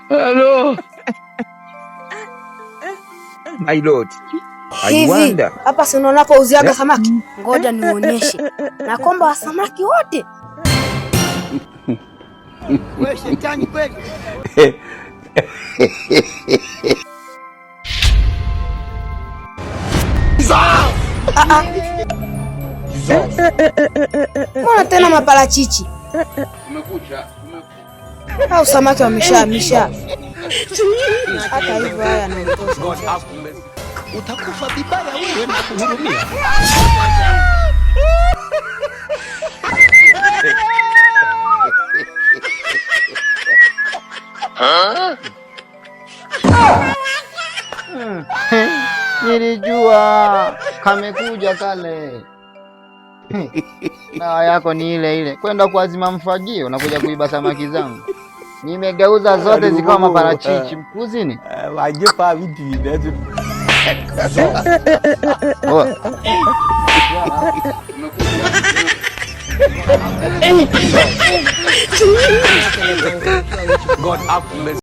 Hello. My lord. I Hivi wonder. hapa si unaonapo uziaga samaki? Ngoja nionyeshe. Na komba wa samaki wote. Wewe shetani kweli. Ah, ah. Mbona tena maparachichi? Au samaki wameshahamisha? Hata hivyo haya yanatosha. Utakufa vibaya wewe na kuhurumia. Nilijua kamekuja kale. Dawa yako ni ile ile, kwenda kuazima mfagio na kuja kuiba samaki zangu. Nimegeuza zote zikawa maparachichi mkuzini. Oh. God have mercy.